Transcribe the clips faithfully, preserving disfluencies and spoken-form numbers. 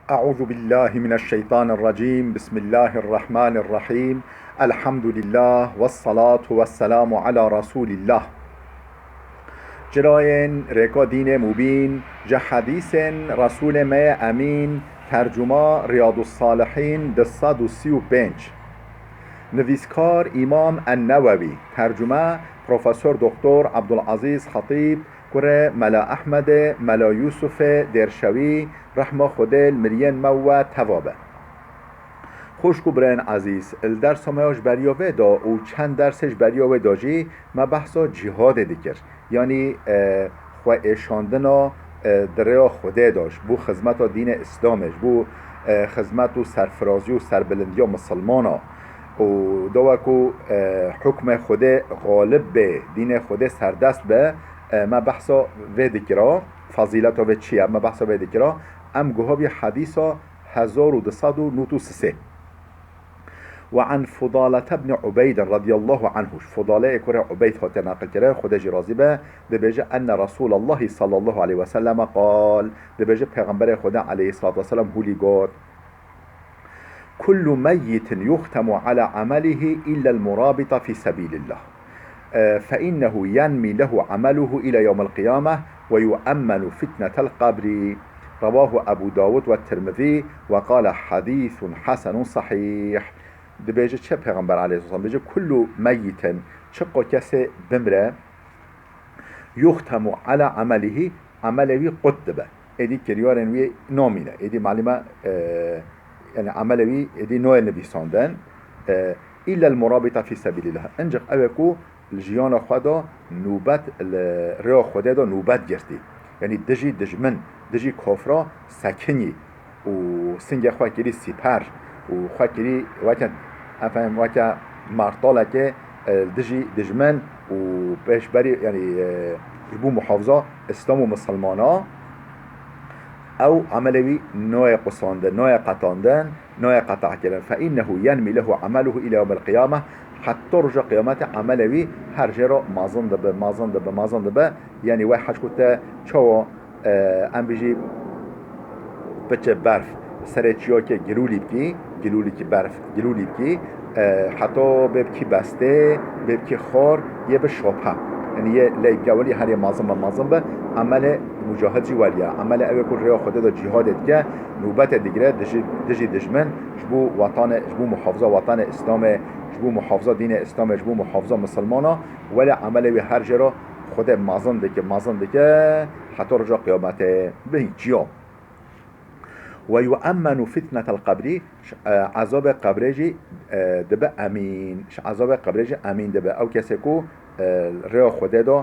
أعوذ بالله من الشيطان الرجيم. بسم الله الرحمن الرحيم. الحمد لله والصلاة والسلام على رسول الله. Çirayên rêka dînê mubîn, ji hedîsên Resûlê me yê Emîn, tercuma Riyadus Salihîn du sed û sî û pênc. Nivîskar Îmam En-Newewî, tercume Profesor Doktor Abdulazîz Xetîb, kurê Mela Ehmedê, Mela Yûsufê Dêrşewî, rehma Xwedê li miriyên me we teva be. Xwişk û birayên ezîz, li dersa me ya ji beriya vê de û çend dersê ji beriya wê de jî me behsa cîhadê dikir. Yanî, e, xwe êşandina, e, di rêya Xwedê de, ji bo xizmeta dînê Îslamê, ji bo, e, xizmet û serfirazî û serbilindiya misilmana û dawa ku, e, hukmê Xwedê xalib bê, dînê Xwedê serdest be, e, me behsa vê dikira, fezîleta vê çi ye, me behsa vê dikira. Em guha bî hedîsa hezar û du sed û nod û sisê. وعن فضالة بن عبيد رضي الله عنه، Fudaleyê kurê Ubeyd hate neqilkirin, Xwedê jî razî be, dibêje, أن رسول الله صلى الله عليه وسلم قال، dibêje, Pêxemberê Xwedê aleyhissalatu vesselam hûlî got, كل ميت يختم على عمله إلا المرابط في سبيل الله، e, فإنه ينمي له عمله إلى يوم القيامة ويؤمن فتنة القبر. رواه أبو داود والترمذي وقال حديث حسن صحيح. Dibêje çi Pêxember aleyhisselam? Dibêje, كل ميت، çiqa kesê bimre, يختم على عمله، emelê wî qut dibe. Êdî kiryarên wî namîne. Êdî malîme, e, yani emelê wî êdî nayê nivîsandin. E, إلا المرابط في سبيل الله. Ancaq ew ê ku li jiyana xwe de nûbet, li rêya Xwedê de nûbet girtî. Yani dijî dijmin, dijî kafra sekinî û singê xwe kirî sîper û xwe kirî weke, efendim, weke martalekê, e, dijî dijmin û pêşberî, yani, e, ji bo muhafaza Îslam û misilmana, ew emelê wî nayê qusandin, nayê qetandin, nayê qetahkirin. فإنه ينمي له عمله إلى يوم القيامة. Heta roja qiyametê emelê wî her jê re mezin dibe, mezin dibe, mezin dibe. Yani wê hej ku te çawa, e, em bijî piçe berf serê çiyakê gilûlî bikî, gilûlîkî berf, gilûlî bikî, e, heta bê bikî bestê, bê bikî xor, yê bi şophe. Yani yê lê gewilî her yê mezin be, mezin be, emelê mucahid jî welî ye. Emelê ew ê ku rêya Xwedê de cîhadê dike, nûbetê digire, dijî, dijî dijmin, ji bo wetanê, ji bo muhafaza wetanê Îslamê, ji bo muhafaza dînê Îslamê, ji bo muhafaza misilmana, welê emelê wî her jê re Xwedê mezin dike, mezin dike, heta roja qiyametê. Bi hîçiya. ويؤمن فتنة القبر، ş-, e, ezabê qebrê jî, e, dibe emîn. Ji ezabê qebrê jî emîn dibe. Ew kesê ku, e, rêya Xwedê de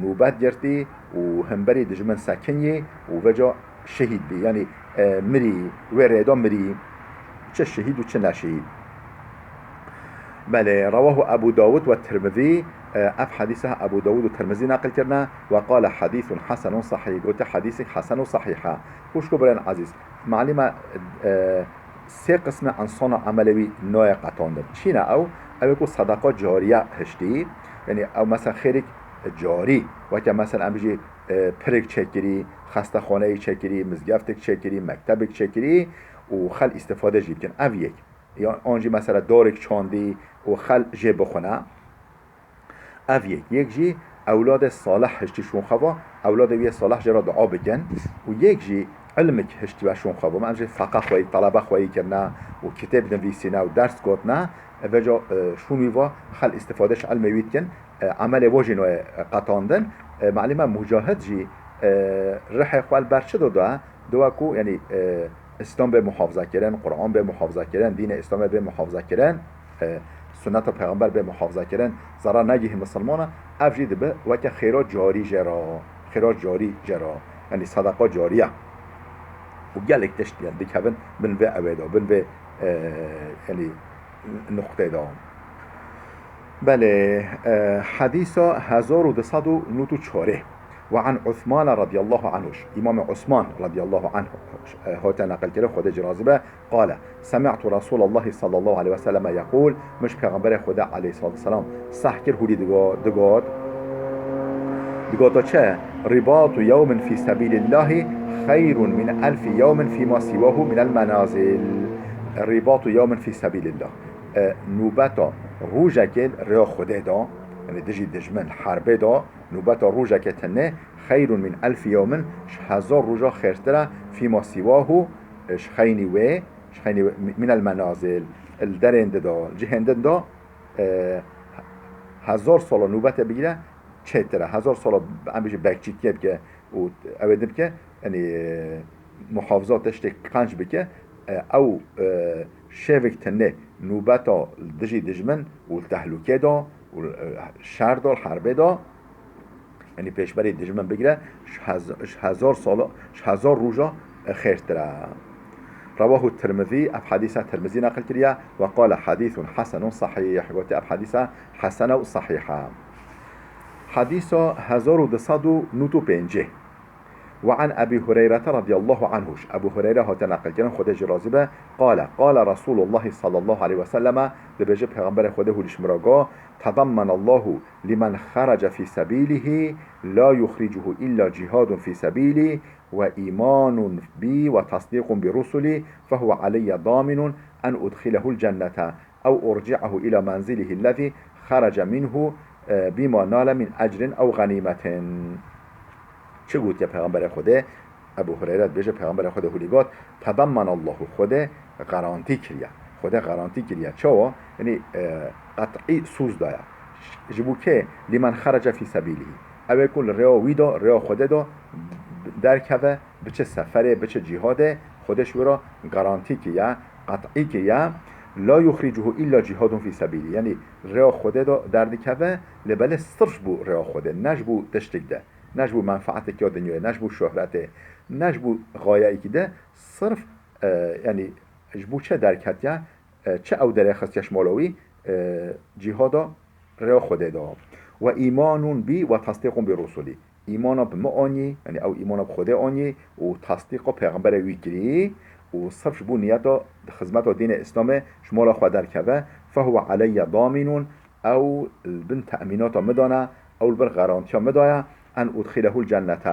nûbet girtî û hemberî dijmin sekinî û veca şehîd bî. Yani, e, mirî, wê rê de mirî. Çi şehîd û çi neşehîd. Belê, رواه أبو داود والترمذي، e, ev hedîsa Ebû Dawûd û Tirmizî neqil kirine, وقال حديث حسن صحيح، gote hedîsek hesen û sehîh e. Xwişk û birên ezîz, malîme, e, sê qismê însana emelê wî nayê qetandin. Çîne ew? Ew ê ku sedeqa cariye hiştî, yani ew mesela xêrek carî, weke mesela em bijî, e, pirek çêkirî, xestexaneyê çêkirî, mizgeftek çêkirî, mektebek çêkirî û xel îstîfade jî bikin. Ev yek. Yan an jî mesela darek çandî û xel jê bixwine. Ev yek. Yek jî ewladê salih hiştî şûn xwe va, ewladê wî yê salih jê re dua bikin. Û yek jî ilmek hiştî we şûn xwe va. Em jî feqe xweyî, telebe xweyî kirine û kitêb nivîsîne û ders gotine. Veca, e, şûn wî va xel îstîfade ji ilmê wî dikin. E, emelê we jî nayê, e, qetandin. E, malîme mucahid jî, e, rihê xwe li ber çi do da? Diwa ku, yani, e, Îslam bê muhafaza kirin, Quran bê muhafaza kirin, dînê Îslamê bê muhafaza kirin, e, sunneta Pêxember bê muhafaza kirin, zerar negihî misilmana, ev jî dibe weke xêra carî jê re, xêra carî jê re, yani sadaqa cariye. Û gelek tişt, yani, dikevin bin vê ewê de, bin vê, e, yani, nuqtê de. Belê, e, hedîsa hezar û du sed û nod û çarê. وعن عثمان رضي الله عنه، Îmamê Osman radiyallahu anh, e, hate neqilkirin, Xwedê jî razî be, قال: سمعت رسول الله صلى الله عليه وسلم يقول، min ji Pêxemberê Xwedê aleyhissalatu vesselam seh kir, hûrî digo-, digot, digota çi? رباط يوم في سبيل الله خير من ألف يوم فيما سواه من المنازل. رباط يوم في سبيل الله. E, nûbeta rojekê li rêya Xwedê de, yanî dijî dijmin, herbê de, nûbeta rojekê tenê, خير من ألف يوم, ji hezar roja xêrtir e, فيما سواه, ji xeynî wê, ji xeynî wê, من المنازل, li derên din de, cihên din de, e, hezar sala nûbetê bigire, çêtir e. Hezar sala, em bêjin, bekçîtiyê bike û ew ê din bike, yanî, e, muhafaza tiştê qenc bike, e, ew, e, şevek tenê nûbeta dijî dijmin û li tehlûkê de û, e, şer de, li herbê de, yanî pêşberî dijmin bigire, ji hez-, ji hezar sala, ji hezar roja, e, xêrtir e. رواه الترمذي, ev hedîsa Tirmizî neqil kiriye, وقال حديث حسن صحيح, gotiye ev hedîsa hesen e û sehîh e. Hedîsa hezar û du sed û nod û pêncî. وعن أبي هريرة رضي الله عنه, ji Ebû Hureyre hate neqilkirin, Xwedê jî razî be, قال قال رسول الله صلى الله عليه وسلم, dibêje Pêxemberê Xwedê hûlî ji min re got, تضمن الله لمن خرج في سبيله لا يخرجه إلا جهاد في سبيلي وإيمان بي وتصديق برسلي فهو علي ضامن أن أدخله الجنة أو أرجعه إلى منزله الذي خرج منه، e, بما نال من أجر أو غنيمة. Çi gotiye Pêxemberê Xwedê? Ebû Hureyre dibêje, Pêxemberê Xwedê hûlî got, تضمن الله, Xwedê garantî kiriye. Xwedê garantî kiriye. Çawa? Yanî, e, qet'î sûz daye. Ji bo kê? لمن خرج في سبيله. Ew ê ku li rêya wî de, rêya Xwedê de derkeve, biçe seferê, biçe cîhadê, Xwedê ji wê re garantî kiriye, qet'î kiriye. لا يخرجه إلا جهاد في سبيلي. Yanî rêya Xwedê de derdikeve, lê belê sirf ji bo rêya Xwedê, ne ji bo tiştek de, ne ji bo menfaatek ya dinyayê, ne ji bo şohretê, ne ji bo xayeyekî de, sirf, e, yanî ji bo çi derketiye, e, çi ew derêxistiye ji mala wî, e, cîhada rêya Xwedê de. وإيمان بي وتصديق برسلي. Îmana bi min anî, yanî ew îmana bi Xwedê anî û tasdîqa pêxemberê wî kirî û sirf ji bo niyeta di xizmeta dînê Îslamê ji mala xwe derkeve, فهو علي ضامن, ew li bin temînata min de ne, ew li bin garantiya min de ye, أن أدخله الجنة,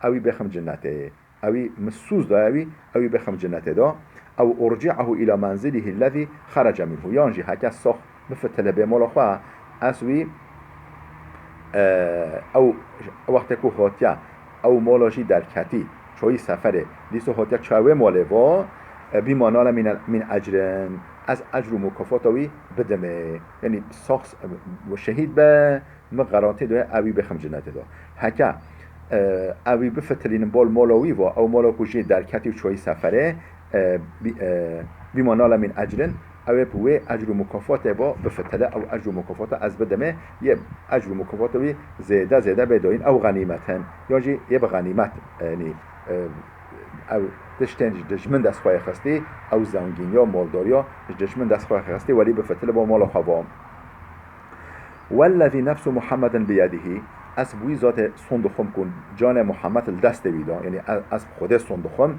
ew ê bêxim cenetê. Ew ê min sûz daye wî, ew ê bêxim cenetê de. أو أرجعه إلى منزله الذي خرج منه. Yan jî heke sax bifitile bê mala xwe, ez wî, e, ew wextê ku hatiye, ew mala jî derketî, çûyî seferê, dîsa hatiye çûye wê malê ve, e, بما نال من، من أجر. Ez ecr û mukafata wî bidimê. Yanî sax, e, şehîd be, min garantî daye, ew ê bêxim cenetê de. Heke, e, ew ê bifitilînin bal mala wî ve, ew mala ku jê derketî û çûyî seferê, e, bî-, e, بما نال من أجر, ew ê bi wê ecr û mukafatê ve bifitile, ew ecr û mukafata ez bidimê, yê ecr û mukafata wî zêde zêde bê dayîn, ew xenîmet in. Yan jî yê bi xenîmet, e, yanî, e, ew tiştên ji dijmin dest xwe yê xistî, ew zengîniya, maldariya ji dijmin dest xwe yê xistî, welî bifitile bal mala xwe ve. والذي نفس محمد بيده, ez bi wî zatê sond dixwim ku canê Muhammed li destê wî de, yanî e-, ez bi Xwedê sond dixwim,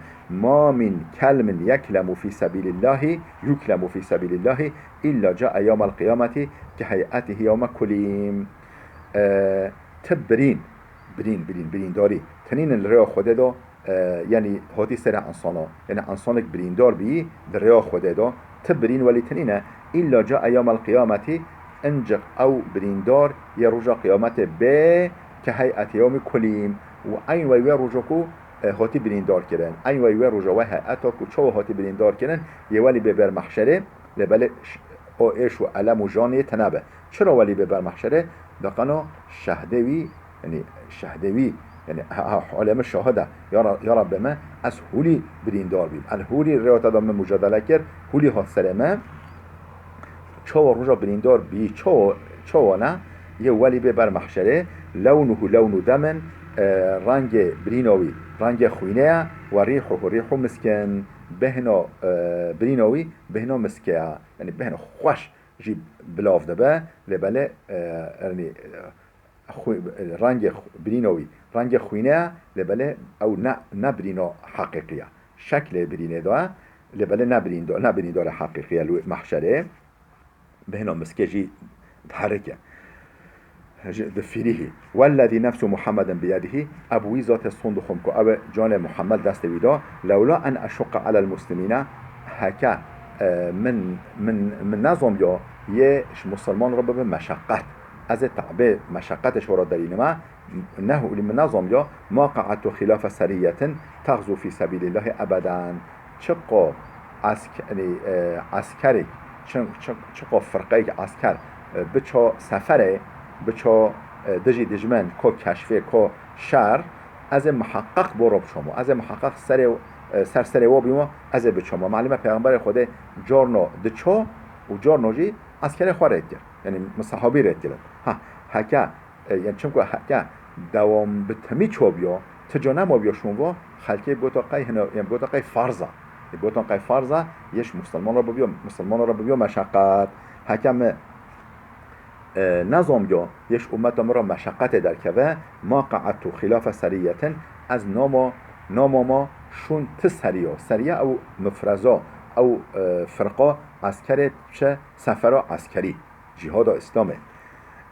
ما من كلم يكلم في سبيل الله، يكلم في سبيل الله، إلا جاء يوم القيامة كهيئته يوم كلم. E, ti birîn, birîn, birîn, birîndarî, tinînin li rêya Xwedê de, e, yanî hatî serê insana, yanî insanek birîndar bî di rêya Xwedê de, ti birîn welî tinîne, إلا جاء يوم القيامة, inciq ew birîndar yê roja qiyametê bê, كهيئته يوم كلم, û eyn wey wê roja ku, e, hatî birîndar kirin, eyn wey wê roja, wey heyeta ku çawa hatî birîndar kirin, yê welî bê ber mehşerê, lê belê ş-, o êş û elem û janê tine be. Çira welî bê ber mehşerê? Deqena şehdê wî, yanî şehdê wî, yanî ha, ha, holê min şahid e. Ya Ra-, ya Rabbê me, ez hûlî birîndar bîm. Ez hûlî rêya te de min mucadele kir, hûlî hat serê me. Çawa roja birîndar bî, çawa, çawa ne? Yê welî bê ber mehşerê, لونه لون دم, e, rengê birîna wî, rengê xwînê ye, وريحه ريح مسك, bêhna, e, birîna wî, bêhna miskê ye. Yanî bêhna xweş jî bilav dibe, lê belê, e, yanî, e, xwe-, rengê xwe-, birîna wî, rengê xwînê ye, lê belê ew ne, ne birîna heqîqî ye. Şeklê birînê de ye, lê belê ne birîndo-, ne birîndara heqîqî ye li wê mehşerê. Bêhna miskê jî diherike. Ji, di fîrîhî. Wellezî nefsu Muhammedin biyedihî, ev wî zatê son dixwim ku ew ê canê Muhammed destê wî da, lewla en eşuqqa alel muslimîne, heke, e, min, min, min nezombiya yê ji musulman re bibe meşeqet. Ez ê te'bê meşeqetê ji we re derînime, nehu lî min nezombiya, ma qe'edtu xîlafe serîyetin texzu fî sebîlîllahî ebeden. Çiqo esk-, yanî, e, eskerek, çi-, çi-, çiqo firqeyek esker, e, biço seferê, biço, e, dijî dijmin, ko keşfê, ko şer, ez ê miheqeq bo ro biçomo. Ez ê miheqeq serê, e, ser serê wo bîmo, ez ê biçomo. Malûm e, Pêxemberê Xwedê corno diço û corno jî eskerê xwe rê dikir. Yanî, min sehabî rê dikirin. Ha, heke E, yani çimku heke dewam bi temî ço biyo, ti ca nemabiyo şûn vo, xelkê gota qey hine, yani gota qey farz a. E, gotan qey farz a, yeş musulman ra bibiyo, musulman ra bibiyo meşeqet. Heke mi, e, nezombiyo, yeş ummeta mi ra meşeqetê derkeve, ma qe'edtu xîlafe serîyetin, ez namo, namama şûn ti serîyo. Serîye ew mifrezo, ew, e, firqo eskerê çi sefero eskerî. Cîhada Îslamê,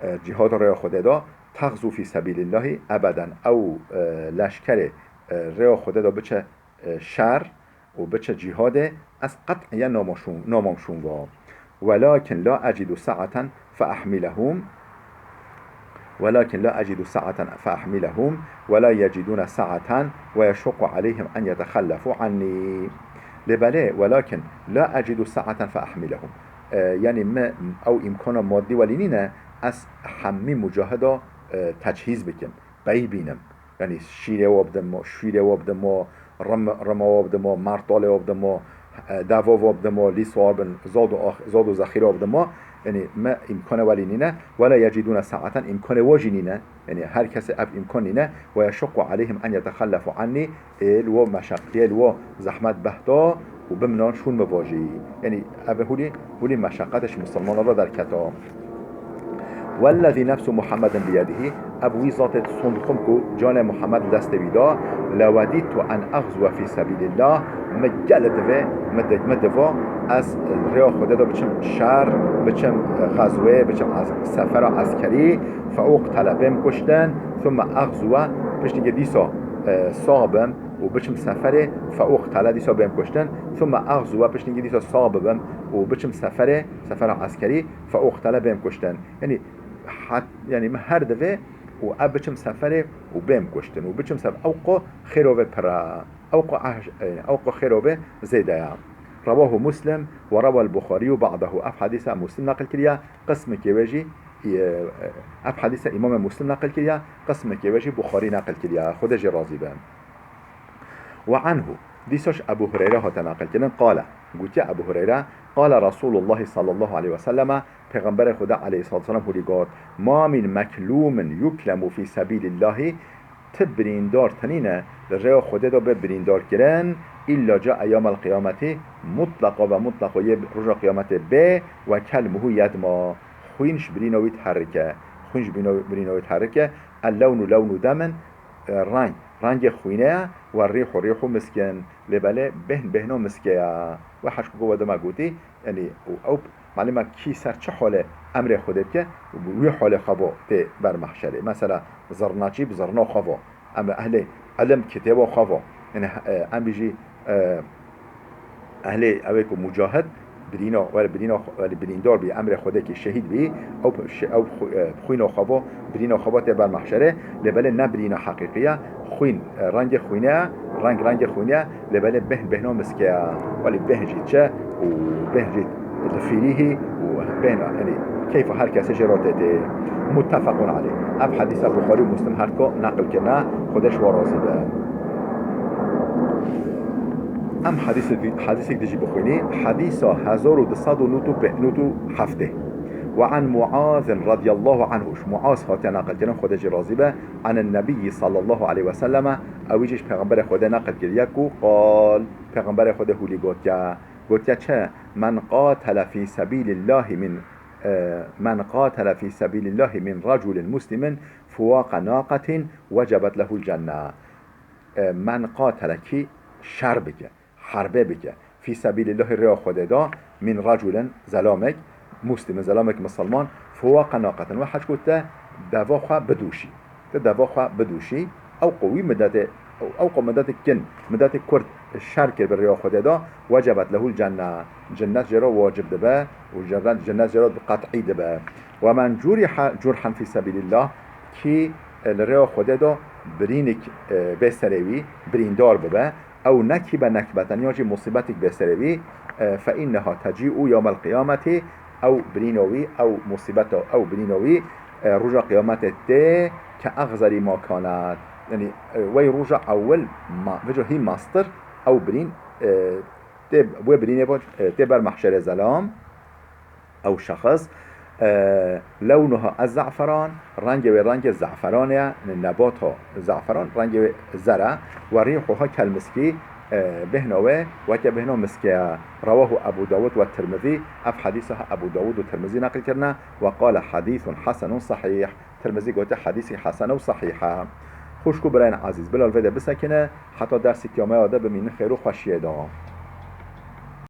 e, cîhada rêya Xwedê de, texzu fî sebîlîllahî ebeden, ew, e, leşkerê, e, rêya Xwedê de biçe, e, şer û biçe cîhadê, ez qet'iyen namam şûn, namam şûn va. Welakin la ecidu saeten fe ehmîlehum. Welakin la ecidu saeten fe ehmîlehum, ve la yecidûne saeten, ve yeşuqqu aleyhim en yetexellefû annî. Lê belê, welakin la ecidu saeten fe ehmîlehum. E, yanî me ew îmkana madî welî nîne, ez hemî mucahida, e, techîz bikim, pey bînim. Yanî şîrê wa bidim, şîrê wa bidim, rim-, rima wa bidim, martalê wa bidim, e, deva wa bidim, lîs wa bin, zad û ax-, zad û zexîre wa bidim. Yanî me îmkana welî nîne. Wela yecidûne saeten, îmkanê wa jî nîne. Yanî her kesê ev îmkan nîne. Ve yeşuqqu aleyhim en yetexellefu annî, ê li wo meşeqiyê, li wo zehmet behto û bimnan şûn mi vajî. Yanî ev hûlî, hûlî meşeqetê ji misilmanan re derketo. Wellezî nefsu Muhammedin biyedihî, ev wî zatê son dixwim ku canê Muhammed li destê wî da, levedîtu en exzuwe fî sebîlillah, mi gelê divê, mi di-, mi divo, ez rêya Xwedê de biçim şer, biçim xezwê, biçim ez-, sefera eskerî, fe uqtele, bêm kuştin, thumme exzuwe, piştî ke dîsa, e, sax bim û biçim seferê, fe uqtele, dîsa bêm kuştin, thumme exzuwe, piştî ke dîsa sax bibim û biçim seferê, sefera eskerî, fe uqtele, bêm kuştin. Yanî, hat-, yanî min her divê û ev biçim seferê û bêm kuştin û biçim sefer, ew qo xêrovê pir e, ew qo ehj-, e, ew qo xêrovê zêde ye. Rewahu Muslim ve rewel Buxarî û ba'dehu. Ev hedîsa Muslim neqil kiriye, qismekê wê jî, e, e, ev hedîsa Îmamê Muslim neqil kiriye, qismekê wê jî Buxarî neqil kiriye. Xwedê jê razî be. Ve anhu, dîsa ji Ebu Hureyre hate neqilkirin, qale, gotiye Ebu Hureyre, qale Resûlullahî sallallahu aleyhi ve selleme, Pêxemberê Xwedê aleyhissalatu vesselam hûrî got, ma min meklûmin yuklemu fî sebîlillahî, ti birîndar tenîne li rêya Xwedê de bê birîndarkirin, îlla ca eyamel qiyametî, mutleqa ve mutleqa yê roja qiyametê bê, ve kelmuhu yedma, xwîn ji birîna wî diherike, xwîn ji birîna, birîna wî diherike, el lewnu lewnu demin, e, reng, rengê xwîne ye, we rîhu rîhu miskin, lê belê bêhn bêhno miske ye. We heşku ku we dema gotî, yanî, û ew malûm e kî ser çi holê emrê Xwedê bike, wî holê xwe bo tê ber mehşerê. Mesela, zirnaçî bi zirno xwe vo. Em ehlê ilim kitêbo xwe vo. Yanî, e, em bijî, e, Ehlê, ew ê ku mucahid, birîno, were birîno, were birîndar bî, emrê Xwedê kî şehîd bî, ew p-, şe-, ew xu-, e, xwîno xwe bo, birîno xwe bo tê ber mehşerê, lê belê ne birîna heqîqî ye, xwîn, e, rengê xwîne ye, reng rengê xwîne ye, lê belê bêhn bêhno miske ye, welî bêhn jî çi û bêhn jî li fîrîhî û bêhn, yanî keyfa her kesê jê re tê tê. Muttefequn aleyh. Ev hedîsa Buxarî û Muslim her ko neqil kirine, Xwedê ji wan razî be. Em hedîsek, hedîsek dijî bixwînî, hedîsa hezar û du sed û nod û pê-, nod û heftê. Ve an Muazin radiyallahu anhu, ji Muaz hatiye neqilkirin, Xwedê jî razî be, anin Nebiyyi sallallahu aleyhi ve selleme, ew jî ji Pêxemberê Xwedê neqil kiriye ku qal, Pêxemberê Xwedê hûlî gotiye, gotiye çi? Men qatele fî sebîlillahî min, e, men qatele fî sebîlillahî min reculin muslimin fuwaqa naqetin wecebet lehul cenne. E, men qatele, kî şer bike, herbê bike, fî sebîlillahî, rêya Xwedê da, min reculin, zelamek, muslimin, zelamek misilman, fuwaqa naqetin, we heç ku te deva xwe bidûşî. Tu deva xwe bidûşî, ew qo wî midetê, ew qo midetê kin, midetê kurt şer kir bi rêya Xwedê de, wecebet lehul cenne, cinnet jê re wacib dibe û cinnet, cinnet jê re bi qet'î dibe. Ve men curiha curhan fî sebîlillah, kî, e, li rêya Xwedê de birînik, e, bê serê wî, birîndar bibe, ew nekibe nekbeten, ya jî musîbetik bê serê wî, e, fe inneha tecî'u yewmel qiyameti, ew birîna wî, ew musîbeta, ew birîna wî, e, roja qiyametê tê ke exzerî ma kanet. Yanî, e, wey roja ewil ma, veco hî mastir, ew birîn, e, tê, wê birînê bo, e, tê ber mehşerê zelam, ew şexs, e, lewnuha ez-ze'feran, rengê wê rengê ze'feran e, yanî nebata ze'feran, rengê wê zer e, ve rîhuha kel miskî, e, bêhna wê weke bêhna miskê ye. Rewahu Ebu Dawud ve Tirmizî, ev hedîsa Ebu Dawud û Tirmizî neqil kirine, ve qale hedîsun hesenun sehîh. Tirmizî gote hedîsî hesen û sehîh e. Xwişk û birayên ezîz, bila li vê de bisekine, heta dersê kiyameya de bimînin xêr û xweşiyê de.